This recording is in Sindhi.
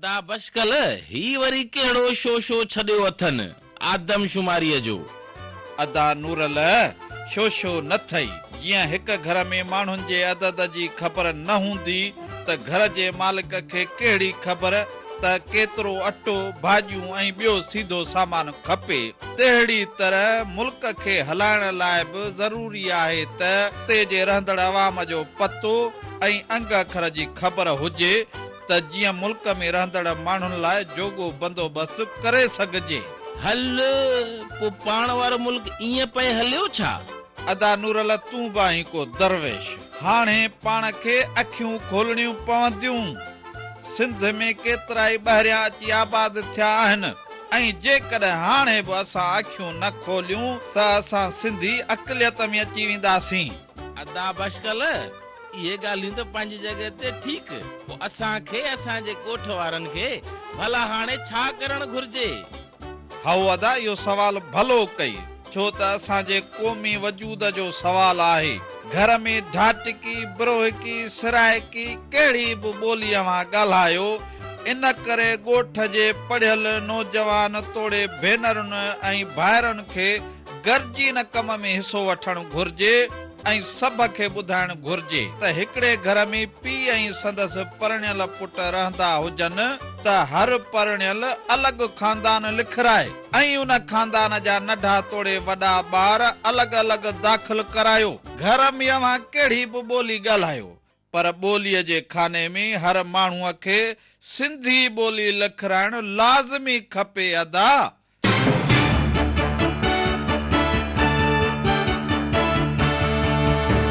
ادا بشڪل هي وري ڪهڙو شوشو ڇڏيو اٿن آدمشماريء جو. ادا نورل، شوشو نه ٿئي. جيئن هڪ گهر ۾ ماڻهن جي عدد جي خبر نه هوندي ته گهر جي مالڪ کي ڪهڙي خبر ته ڪيترو اٽو، ڀاڄيون ۽ ٻيو سيڌو سامان کپي. تهڙي طرح ملڪ کي هلائڻ لاء به ضروري آهي ته اتي جي رهندڙ عوام جو پتو ۽ انگ اکر جي خبر هجي ته جيئن ملڪ ۾ رهندڙ ماڻهن لاء جوڳو بندوبست ڪري سگهجي. هل، پوء پاڻ وارو ملڪ ائين پئي هليو ڇا؟ ادا نورل تون به آهين ڪو درويش. هاڻي پاڻ کي اکيون کولڻيون پونديون. سنڌ ۾ ڪيترائي ٻاهريان اچي آباد ٿيا آهن ۽ جيڪڏهن هاڻي به اسان اکيون نه کوليون ته اسان سنڌي اقليت ۾ اچي وينداسين. ادا بشڪل، اهي ڳالهيون ته پنهنجي جڳهه تي ٺيڪ، پوء اسان کي، اسان جي ڳوٺ وارن کي ڀلا هاڻي ڇا ڪرڻ گهرجي؟ هائو ادا اهو سوال ڀلو ڪئي، ڇو ته اسان جي قومي وجود جو سوال آهي. گهر ۾ ڍاٽڪي، بروهڪي، سرائڪي ڪهڙي به ٻولي اوهان ڳالهايو، ان ڪري ڳوٺ جي پڙهيل نوجوان توڙي ڀينرن ۽ ڀائرن کي گڏجي ان ڪم ۾ حصو وٺڻ گهرجي ۽ سڀ کي ٻڌائڻ گهرجي ته هڪڙي گهر ۾ پيء ۽ سندس پرڻيل پٽ رهندا هجن ته هر پرڻيل الڳ خاندان لکرائي ۽ ان خاندان جا ننڍا توڙي وڏا ٻار الڳ الڳ داخل ڪرايو. گهر ۾ اوهان ڪهڙي به ٻولي ڳالهايو پر ٻوليء جي خاني ۾ هر ماڻهوء کي سنڌي ٻولي لکرائڻ لازمي کپي ادا.